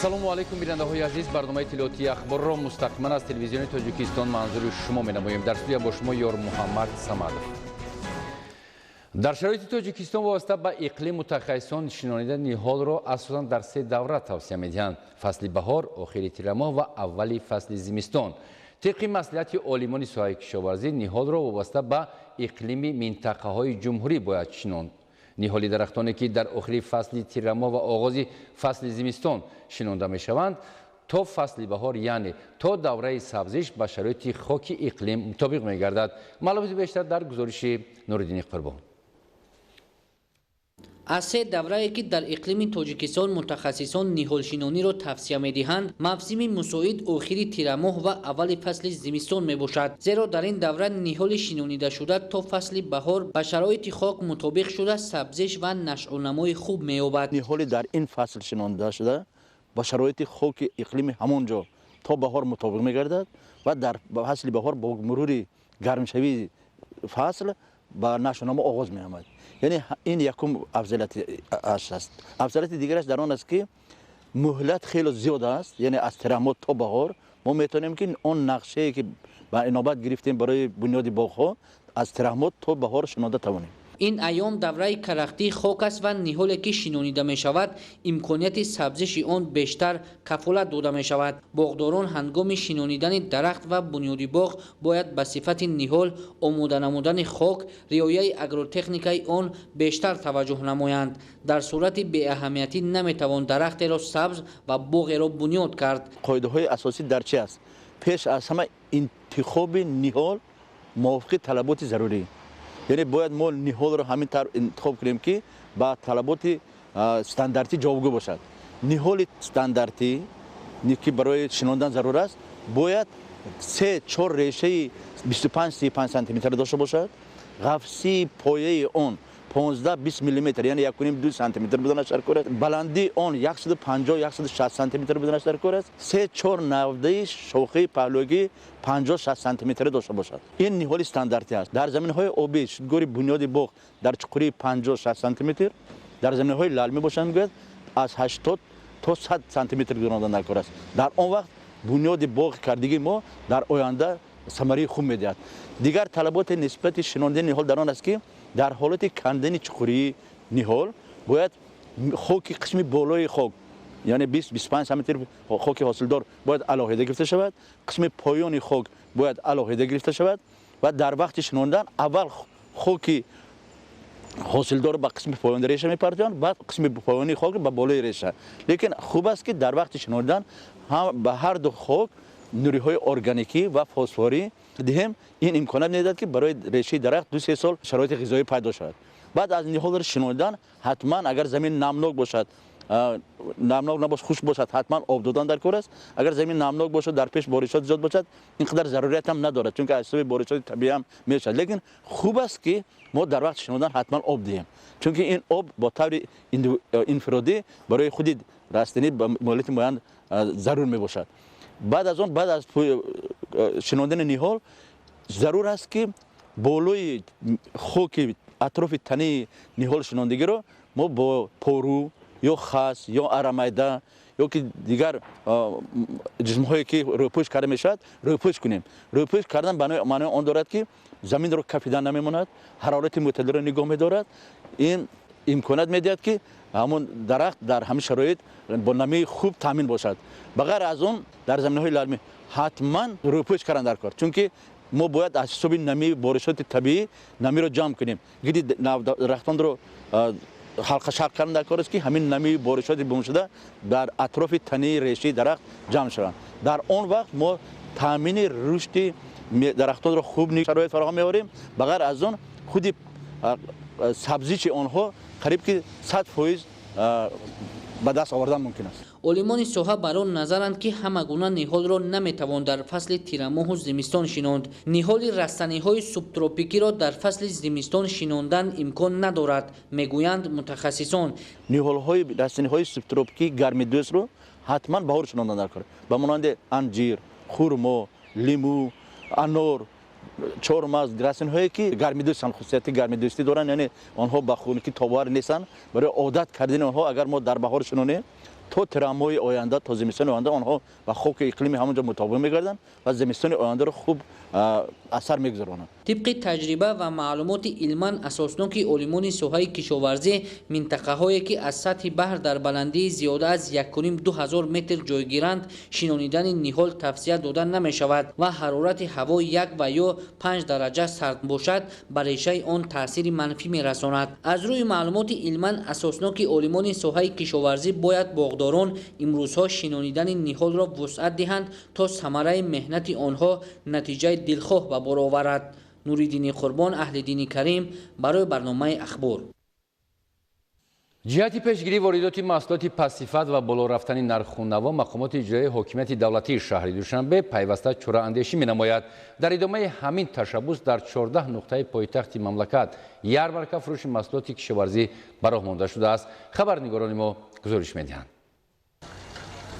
Ассалому алайкум, бинандаҳои азиз. Барномаи иттилоотии Ахборро мустақиман аз Телевизиони Тоҷикистон манзури шумо менамоем. Дар студия бо шумо Ёр Муҳаммад Самадов. Дар шароити Тоҷикистон вобаста ба иқлим мутахассисон шинонидани ниҳолро асосан дар се давра тавсия медиҳанд: фасли баҳор, охири тирамоҳ ва аввали фасли зимистон. Тибқи маслиҳати олимони соҳаи кишоварзӣ, ниҳолро вобаста ба иқлими минтақаҳои ҷумҳурӣ бояд шинонд. Ниҳоли дарахтоне, ки дар охири фасли тирамоҳ ва оғози фасли зимистон шинонда мешаванд, то фасли баҳор, яъне то давраи сабзиш, ба шароити хоки иқлим мутобиқ мегардад. Маълумоти бештар дар гузориши Нуриддини Қурбон. Аз се даврае, ки дар иқлими Тоҷикистон мутахассисон ниҳолшинониро тавсия медиҳанд, мавсими мусоид охири тирамоҳ ва аввали фасли зимистон мебошад, зеро дар ин давра ниҳоли шинонидашуда то фасли баҳор ба шароити хок мутобиқ шуда, сабзиш ва нашъунамои хуб меёбад. Ниҳоли дар ин фасл шинондашуда ба шароити хоки иқлими ҳамон ҷо то баҳор мутобиқ мегардад ва дар фасли баҳор бо мурури гармшавии фасл ба нашъунамо оғоз меомад. Яъне ин якум афзалияти аст. Афзалияти дигараш дар он аст, ки муҳлат хеле зиёд аст, яъне аз тирамоҳ то баҳор мо метавонем, ки он нақшае, ки ба инобат гирифтем барои бунёди боғҳо, аз тирамоҳ то баҳор шинонда тавонем. Ин айём давраи карахтии хок аст ва ниҳоле, ки шинонида мешавад, имконияти сабзиши он бештар кафолат дода мешавад. Боғдорон ҳангоми шинонидани дарахт ва бунёди боғ бояд ба сифати ниҳол, омода намудани хок, риояи агротехникаи он бештар таваҷҷӯҳ намоянд. Дар сурати беаҳамиятӣ наметавон дарахтеро сабз ва боғеро бунёд кард. Қоидаҳои асосӣ дар чи аст? Пеш аз ҳама, интихоби ниҳол мувофиқи талаботи зарурӣ, яъне бояд мо ниҳолро ҳамин тавр интихоб кунем, ки ба талаботи стандартӣ ҷавобгӯ бошад. Ниҳоли стандартӣ, ки барои шинондан зарур аст, бояд се чор решаи 25-35 сантиметр дошта бошад, ғафсии пояи он 15-20 миллиметр, яъне 1,5-2 сантиметр буданаш даркор аст, баландии он 150-160 сантиметр буданаш даркор аст, се чор навдаи шохаи паҳлӯгӣ 50-60 сантиметр дошта бошад. Ин ниҳоли стандартӣ аст. Дар заминҳои обӣ шудгори бунёди боғ дар чуқурии 50-60 сантиметр, дар заминҳои лалмӣ бошанд, мегӯяд, аз 80 то 100 сантиметр гузарондан даркор аст. Дар он вақт бунёди боғи кардагии мо дар оянда самараи хуб медиҳад. Дигар талаботи нисбати шинондани ниҳол дар он аст, ки дар ҳолати кандани чуқурии ниҳол бояд хоки қисми болои хок, яъне 20-25 сантиметр хоки ҳосилдор, бояд алоҳида гирифта шавад, қисми поёни хок бояд алоҳида гирифта шавад ва дар вақти шинондан аввал хоки ҳосилдор ба қисми поёни реша мепартоянд, баъд қисми поёни хок ба болои реша. Лекин хуб аст, ки дар вақти шинондан ба ҳар ду хок нуриҳои органикӣ ва фосфорӣ диҳем. Ин имконият медиҳад, ки барои решаи дарахт 2-3 сол шароити ғизоӣ пайдо шавад. Баъд аз ниҳолро шинондан ҳатман, агар замин намнок бошад, намнок набошад, хушк бошад, ҳатман об додан дар кор аст. Агар замин намнок бошад, дар пеш боришот зиёд бошад, ин қадар зарурият ҳам надорад, чунки аз ҳисоби боришоти табиӣ ҳам мешавад. Лекин хуб аст, ки мо дар вақти шинондан ҳатман об диҳем, чунки ин об бо таври инфиродӣ барои худи растанӣ ба муҳлати муайян зарур мебошад. Баъд аз он, баъд аз шинондани ниҳол, зарур аст, ки болои хоки атрофи танаи ниҳол шинондагиро мо бо пору ё хас ё арамайда ё ки дигар ҷисмҳое, ки рӯпӯш карда мешавад, рӯпӯш кунем. Рӯпӯш кардан маънои он дорад, ки заминро кафидан намемонад, ҳарорати мӯътадилро нигоҳ медорад. Ин имконият медиҳад, ки ҳамон дарахт дар ҳамин шароит бо намии хуб таъмин бошад. Ба ғайр аз он, дар заминаҳои лалмӣ ҳатман рӯпӯш кардан дар кор, чунки мо бояд аз ҳисоби намии боришоти табиӣ намиро ҷамъ кунем. Гиди дарахтонро ҳалқашақ кардан дар кор аст, ки ҳамин намии боришоти бумшуда дар атрофи танаи решаи дарахт ҷамъ шаванд. Дар он вақт мо таъмини рушди дарахтонро хуб шароит фароҳам меорем. Ба ғайр аз он, худи сабзиши онҳо қариб ки 100% ба даст овардан мумкин аст. Олимони соҳа бар он назаранд, ки ҳама гуна ниҳолро наметавон дар фасли тирамоҳу зимистон шинонд. Ниҳоли растаниҳои субтропикиро дар фасли зимистон шинондан имкон надорад, мегӯянд мутахассисон. Ниҳолҳои растаниҳои субтропикии гармидӯстро ҳатман баҳор шинондан дар кор, ба монанди анҷир, хурмо, лимӯ, анор, чормағз, растаниҳое, ки гармидӯстанд, хусусияти гармидӯстӣ доранд, яъне онҳо ба хунукӣ тобовар нестанд. Барои одат кардани онҳо, агар мо дар баҳор шинонем То тирамоҳи оянда, то зимистони оянда онҳо ба хоки иқлими ҳамонҷо мутобиқ мегарданд ва зимистони ояндаро хуб асар мегузаронанд. Тибқи таҷриба ва маълумоти илман асосноки олимони соҳаи кишоварзӣ, минтақаҳое ки аз сатҳи баҳр дар баландии зиёда аз 1,5-2 ҳазор метр ҷойгиранд, шинонидани ниҳол тавсия дода намешавад ва ҳарорати ҳаво 1 ва ё 5 дараҷа сард бошад, ба решаи он таъсири манфӣ мерасонад. Аз рӯи маълумоти илман асосноки олимони соҳаи кишоварзӣ, бояд боғдорон имрӯзҳо шинонидани ниҳолро вусъат диҳанд, то самараи меҳнати онҳо натиҷаи дилхоҳ ба бор оварад. Нуриддини Қурбон, Аҳлиддини Карим барои барномаи Ахбор. Ҷиҳати пешгирии воридоти маҳсулоти пастсифат ва боло рафтани нарху наво, мақомоти иҷроияи ҳокимияти давлатии шаҳри Душанбе пайваста чораандешӣ менамояд. Дар идомаи ҳамин ташаббус дар 14 нуқтаи пойтахти мамлакат ярмарка фурӯши маҳсулоти кишоварзӣ ба роҳ монда шудааст. Хабарнигорони мо гузориш медиҳанд.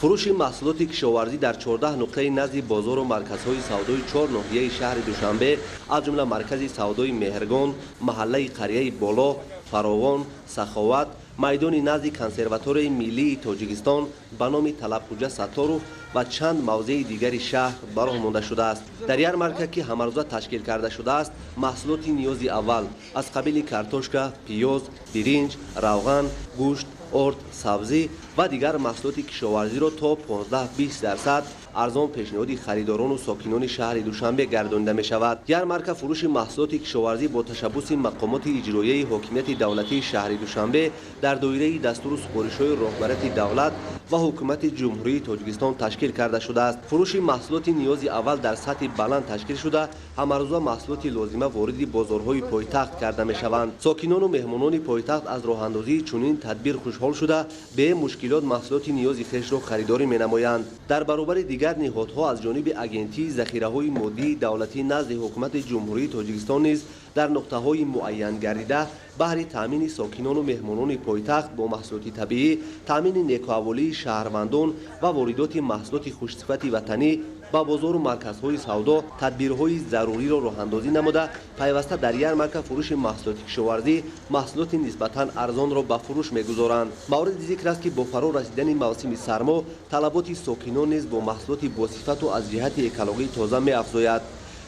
Фурӯши маҳсулоти кишоварзӣ дар 14 нуқтаи назди бозору марказҳои савдои чор ноҳияи шаҳри Душанбе, аз ҷумла маркази савдои Меҳргон, маҳаллаи Қарияи Боло, Фаровон, Саховат, майдони назди Консерваторияи миллии Тоҷикистон ба номи Талабхуҷа Сатторов ва чанд мавзеи дигари шаҳр ба роҳ монда шудааст. Дар ярмарка, ки ҳамарӯза ташкил карда шудааст, маҳсулоти ниёзи аввал аз қабили картошка, пиёз, биринҷ, равған, гӯшт, орд, сабзӣ ва дигар маҳсулоти кишоварзиро то 15-20% арзон пешниҳоди харидорону сокинони шаҳри Душанбе гардонида мешавад. Ярмарка фурӯши маҳсулоти кишоварзӣ бо ташаббуси мақомоти иҷроияи ҳокимияти давлатии шаҳри Душанбе дар доираи дастуру супоришҳои роҳбарияти давлат ва ҳукумати Ҷумҳурии Тоҷикистон ташкил карда шудааст. Фурӯши маҳсулоти ниёзи аввал дар сатҳи баланд ташкил шуда, ҳамарӯза маҳсулоти лозима вориди бозорҳои пойтахт карда мешаванд. Сокинону меҳмонони пойтахт аз роҳандозии чунин тадбир хушҳол шуда, бемушкилот маҳсулоти ниёзи хешро харидорӣ менамоянд. Дар баробари дигар ниҳодҳо аз ҷониби Агентии захираҳои моддии давлатӣ назди Ҳукумати Ҷумҳурии Тоҷикистон низ дар нуқтаҳои муайян гардида баҳри таъмини сокинону меҳмонони пойтахт бо маҳсулоти табиӣ, таъмини некуаҳволии шаҳрвандон ва воридоти маҳсулоти хушсифати ватанӣ ба бозору марказҳои савдо тадбирҳои заруриро роҳандозӣ намуда, пайваста дар ярмарка фурӯши маҳсулоти кишоварзӣ маҳсулоти нисбатан арзонро ба фурӯш мегузоранд. Мавриди зикр аст, ки бо фаро расидани мавсими сармо талаботи сокинон низ бо маҳсулоти босифату аз ҷиҳати экологӣ тоза меафзояд.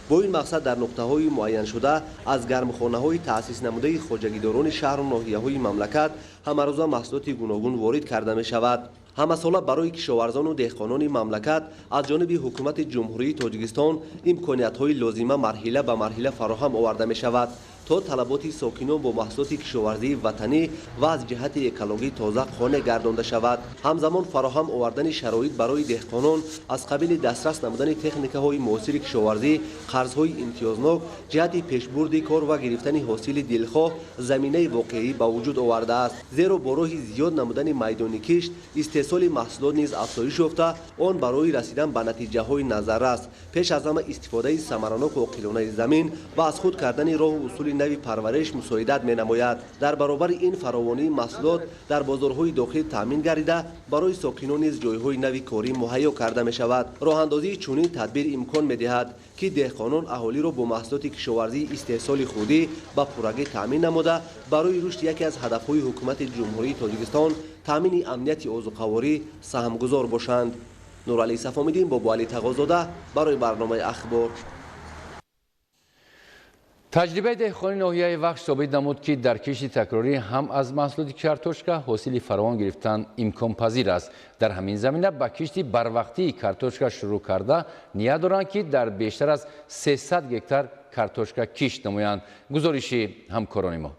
Бо ин мақсад дар нуқтаҳои муайяншуда аз гармхонаҳои таъсиснамудаи хоҷагидорони шаҳру ноҳияҳои мамлакат ҳамарӯза маҳсулоти гуногун ворид карда мешавад. Ҳамасола барои кишоварзону деҳқонони мамлакат аз ҷониби Ҳукумати Ҷумҳурии Тоҷикистон имкониятҳои лозима марҳила ба марҳила фароҳам оварда мешавад, то талаботи сокинон бо маҳсулоти кишоварзии ватанӣ ва аз ҷиҳати экологӣ тоза қонеъ гардонда шавад. Ҳамзамон фароҳам овардани шароит барои деҳқонон аз қабили дастрас намудани техникаҳои муосири кишоварзӣ, қарзҳои имтиёзнок ҷиҳати пешбурди кор ва гирифтани ҳосили дилхоҳ заминаи воқеӣ ба вуҷуд овардааст. Зеро бо роҳи зиёд намудани майдони кишт истеҳсоли маҳсулот низ афзоиш ёфта, он барои расидан ба натиҷаҳои назаррас, пеш аз ҳама истифодаи самараноку оқилонаи замин ва аз худ кардани роҳу усули нави парвариш мусоидат менамояд. Дар баробари ин фаровонии маҳсулот дар бозорҳои дохил таъмин гардида, барои сокинон низ ҷойҳои нави корӣ муҳайё карда мешавад. Роҳандозии чунин тадбир имкон медиҳад, ки деҳқонон аҳолиро бо маҳсулоти кишоварзии истеҳсоли худӣ ба пуррагӣ таъмин намуда, барои рушди яке аз ҳадафҳои Ҳукумати Ҷумҳурии Тоҷикистон, таъмини амнияти озуқаворӣ, саҳмгузор бошанд. Нуралӣ Сафомиддин, Бобоалӣ Тағозода барои барномаи Ахбор. Таҷрибаи деҳқони ноҳияи Вахш собит намуд, ки дар кишти такрорӣ ҳам аз маҳсулоти картошка ҳосили фаровон гирифтан имконпазир аст. Дар ҳамин замина ба кишти барвақтии картошка шурӯъ карда, ният доранд, ки дар бештар аз 300 гектар картошка кишт намоянд. Гузориши ҳамкорони мо.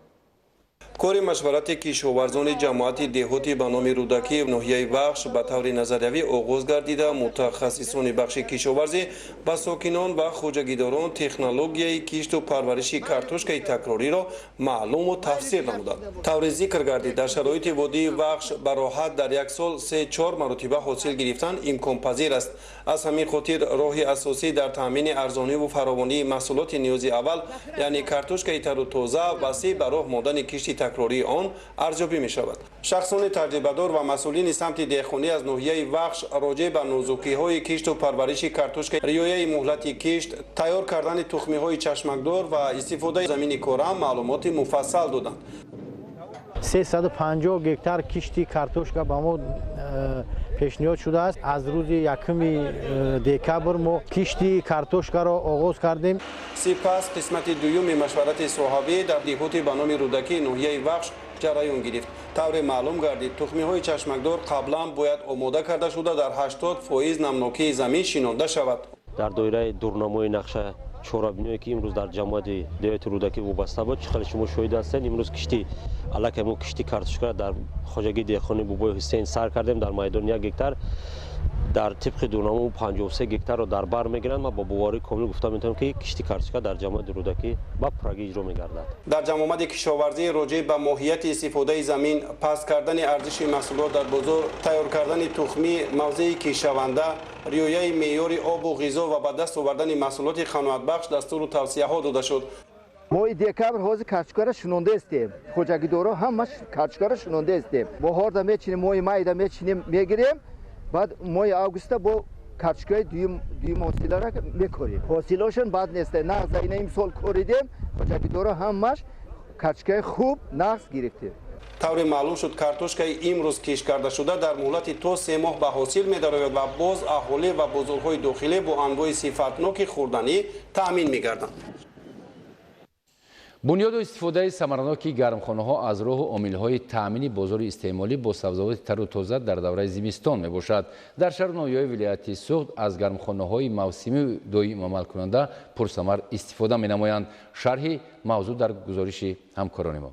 Кори машварати кишоварзони ҷамоати деҳоти ба номи Рӯдакӣ ноҳияи Вахш ба таври назариявӣ оғоз гардида, мутахассисони бахши кишоварзӣ ба сокинон ва хоҷагидорон технологияи кишту парвариши картошкаи такрориро маълуму тафсир намуданд. Таври зикр гардид, дар шароити водии Вахш ба роҳат дар як сол 3-4 маротиба ҳосил гирифтан имконпазир аст. Аз ҳамин хотир роҳи асосӣ дар таъмини арзониву фаровонии маҳсулоти ниёзи аввал, яъне картошкаи тару тоза, васеъ ба роҳ мондани кишти такрории он арзёбӣ мешавад. Шахсони таҷрибадор ва масъулини самти деҳқонӣ аз ноҳияи Вахш роҷеъ ба нозукиҳои кишту парвариши картошка, риояи муҳлати кишт, тайёр кардани тухмиҳои чашмакдор ва истифодаи замини корам маълумоти муфассал доданд. 350 гектар кишти картошка ба мо. Пешниҳод шудааст. Аз рӯзи 1 декабр мо кишти картошкаро оғоз кардем. Сипас қисмати дуюми машварати соҳавӣ дар деҳоти ба номи Рӯдакӣ, ноҳияи Вахш, ҷараён гирифт. Тавре маълум гардид, тухмиҳои чашмакдор қаблан бояд омода карда шуда, дар 80% намнокии замин шинонда шавад. Дар доираи дурнамои нақша чорабиниҳое, ки имрӯз дар ҷамоати деҳоти Рӯдакӣ вобаста буд, чӣ хеле шумо шоҳид ҳастед, имрӯз кишти аллакай мо кишти картошкара дар хоҷагии деҳқони Бобои Ҳусейн сар кардем дар майдони 1 гектар. Дар тибқи дурнамо 53 гектарро дар бар мегиранд. Ман бо боварии комил гуфта метавонам, ки кишти картошка дар ҷамоати Рӯдакӣ ба пуррагӣ иҷро мегардад. Дар ҷамъомади кишоварзӣ роҷеъ ба моҳияти истифодаи замин, паст кардани арзиши маҳсулот дар бозор, тайёр кардани тухмӣ, мавзеи киштшаванда, риояи меъёри обу ғизо ва ба даст овардани маҳсулоти қаноатбахш дастуру тавсияҳо дода шуд. Моҳи декабр ҳозир картошкара шинондаистем. Хоҷагидоро ҳамаш картошкара шинондаистем. Баҳорда мечинем, моҳи майда мечинем, мегирем, баъд моҳи августа бо картошкаи дуюм ҳосилара мекорем. Ҳосилошон бад нест, нағз. Ина имсол коридем, хоҷагидоро ҳамаш картошкаи хуб, нағз гирифтем. Тавре маълум шуд, картошкаи имрӯз кишт карда шуда дар муҳлати то 3 моҳ ба ҳосил медарояд ва боз аҳолӣ ва бозорҳои дохилӣ бо анвои сифатноки хӯрданӣ таъмин мегарданд. Бунёду истифодаи самараноки гармхонаҳо аз роҳу омилҳои таъмини бозори истеъмолӣ бо сабзавоти тару тоза дар давраи зимистон мебошад. Дар шаҳру ноҳияҳои вилояти Суғд аз гармхонаҳои мавсимию доим амалкунанда пурсамар истифода менамоянд. Шарҳи мавзӯъ дар гузориши ҳамкорони мо.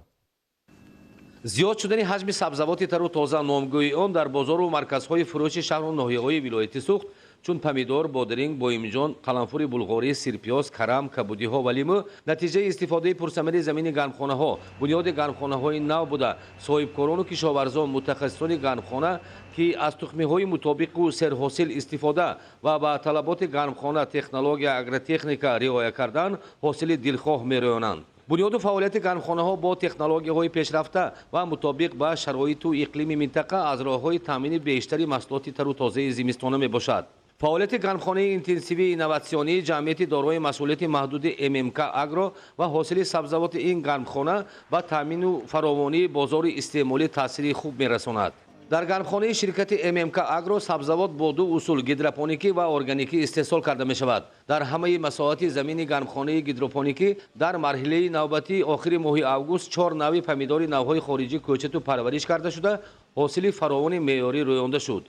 Зиёд шудани ҳаҷми сабзавоти тару тоза, номгӯи он дар бозору марказҳои фурӯши шаҳру ноҳияҳои вилояти Суғд, чун помидор, бодиринг, боимҷон, қаламфури булғорӣ, сирпиёз, карам, кабудиҳо ва лимӯ, натиҷаи истифодаи пурсамари замини гармхонаҳо, бунёди гармхонаҳои нав буда, соҳибкорону кишоварзон, мутахассисони гармхона, ки аз тухмиҳои мутобиқу серҳосил истифода ва ба талаботи гармхона, технология, агротехника риоя кардан, ҳосили дилхоҳ мерӯёнанд. Бунёду фаъолияти гармхонаҳо бо технологияҳои пешрафта ва мутобиқ ба шароиту иқлими минтақа аз роҳҳои таъмини бештари маҳсулоти тару тозаи зимистона мебошад. Фаъолияти гармхонаи интенсивии инноватсионии ҷамъияти дорои масъулияти маҳдуди ММК Агро ва ҳосили сабзавоти ин гармхона ба таъмину фаровонии бозори истеъмолӣ таъсири хуб мерасонад. Дар гармхонаи ширкати ММК Агро сабзавот бо ду усул, гидропоникӣ ва органикӣ, истеҳсол карда мешавад. Дар ҳамаи масоҳати замини гармхонаи гидропоникӣ дар марҳилаи навбатии охири моҳи август чор нави помидори навҳои хориҷӣ кӯчату парвариш карда шуда, ҳосили фаровони меъёрӣ рӯёнда шуд.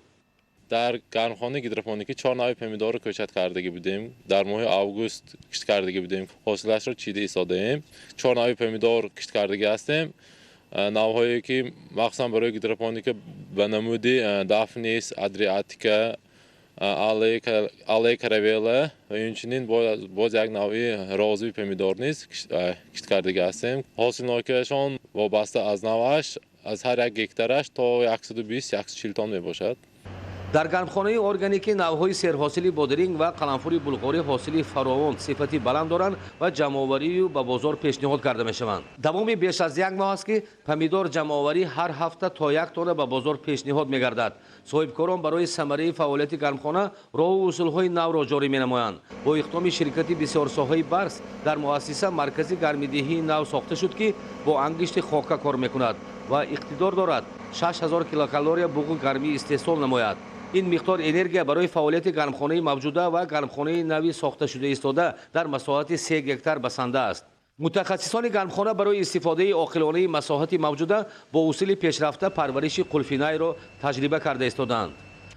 Дар гармхонаи гидропоникӣ чор нави помидорро кӯчат кардагӣ будем. Дар моҳи август кишт кардагӣ будем, ҳосилашро чида истодаем. Чор нави помидор кишт кардагӣ ҳастем, навъҳое ки махсусан барои гидропоника, ба намуди Дафнис, Адриатика, Алая Каравелла ва инчунин боз як навъи розовый помидор низ кишт кардагӣ ҳастем. Ҳосилнокиашон вобаста аз навъаш аз ҳар як гектараш то 120, 140 тонна мебошад. Дар гармхонаи органикӣ навъҳои серҳосили бодиринг ва қаламфури булғорӣ ҳосили фаровон, сифати баланд доранд ва ҷамъоварию ба бозор пешниҳод карда мешаванд. Давоми беш аз як моҳ аст, ки помидор ҷамъоварӣ ҳар ҳафта то 1 тонна ба бозор пешниҳод мегардад. Соҳибкорон барои самараи фаъолияти гармхона роҳу усулҳои навро ҷорӣ менамоянд. Бо иқдоми ширкати бисёрсоҳаи Барс дар муассиса маркази гармидиҳии нав сохта шуд, ки бо ангишти хока кор мекунад ва иқтидор дорад 6000 килокалория буғу гармӣ истеҳсол намояд. Ин миқдор энергия барои фаъолияти гармхонаи мавҷуда ва гармхонаи нави сохташуда истода дар масоҳати 3 гектар басанда аст. Мутахассисони гармхона барои истифодаи оқилонаи масоҳати мавҷуда бо усули пешрафта парвариши қулфинайро таҷриба карда истодаанд.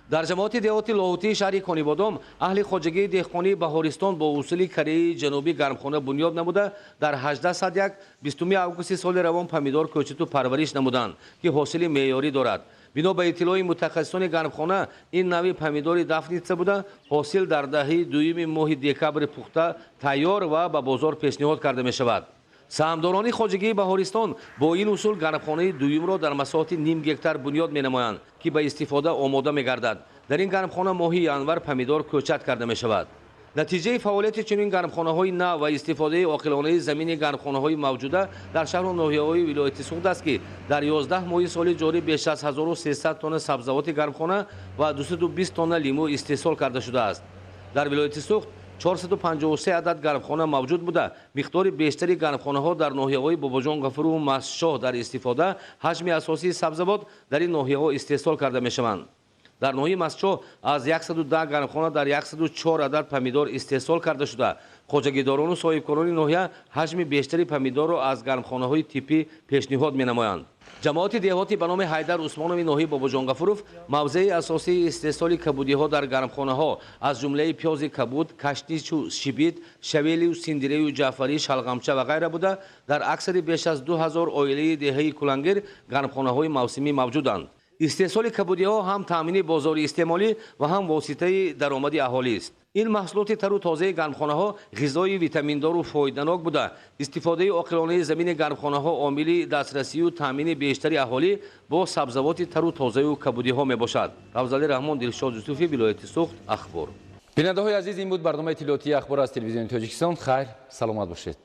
Дар ҷамоати деҳоти Лоҳутии шаҳри Конибодом аҳли хоҷагии деҳқонии Баҳористон бо усули Кореяи Ҷанубӣ гармхона бунёд намуда, дар 18,1 20 августи соли равон помидор кӯчату парвариш намуданд, ки ҳосили меъёрӣ дорад. Бино ба иттилои мутахассисони гармхона, ин нави помидори Дафница буда, ҳосил дар даҳаи дуюми моҳи декабри пухта тайёр ва ба бозор пешниҳод карда мешавад. Саҳмдорони хоҷагии Баҳористон бо ин усул гармхонаи дуюмро дар масоҳати ним гектар бунёд менамоянд, ки ба истифода омода мегардад. Дар ин гармхона моҳи январ помидор кӯчат карда мешавад. Натиҷаи фаъолияти чунин гармхонаҳои нав ва истифодаи оқилонаи замини гармхонаҳои мавҷуда дар шаҳру ноҳияҳои вилояти Суғд аст, ки дар 11 моҳи соли ҷорӣ беш аз 1300 тонна сабзавоти гармхона ва 220 тонна лимӯ истеҳсол карда шудааст. Дар вилояти Суғд 453 адад гармхона мавҷуд буда, миқдори бештари гармхонаҳо дар ноҳияҳои Бобоҷон Ғафурову Мастшоҳ дар истифода, ҳаҷми асосии сабзавот дар ин ноҳияҳо истеҳсол карда мешаванд. Дар ноҳияи Мастчоҳ аз 110 гармхона дар 104 адад помидор истеҳсол карда шуда, хоҷагидорону соҳибкорони ноҳия ҳаҷми бештари помидорро аз гармхонаҳои типӣ пешниҳод менамоянд. Ҷамоати деҳоти ба номи Ҳайдар Усмонови ноҳияи Бобоҷон Ғафуров мавзеи асосии истеҳсоли кабудиҳо дар гармхонаҳо аз ҷумлаи пиёзи кабуд, кашничу шибит, шавелию синдирею ҷаъфарӣ, шалғамча ва ғайра буда, дар аксари беш аз 2000 оилаи деҳаи Кулангир гармхонаҳои мавсимӣ мавҷуданд. Истеҳсоли кабудиҳо ҳам таъмини бозори истеъмолӣ ва ҳам воситаи даромади аҳолист. Ин маҳсулоти тару тозаи гармхонаҳо ғизои витаминдору фоиданок буда, истифодаи оқилонаи замини гармхонаҳо омили дастрасию таъмини бештари аҳолӣ бо сабзавоти тару тозаю кабудиҳо мебошад. Рафзали Раҳмон, Дилшод Юсуфӣ, вилояти Суғд, Ахбор. Бинандаҳои азиз, ин буд барномаи иттилоотии Ахбор аз телевизиони Тоҷикистон. Хайр, саломат бошед.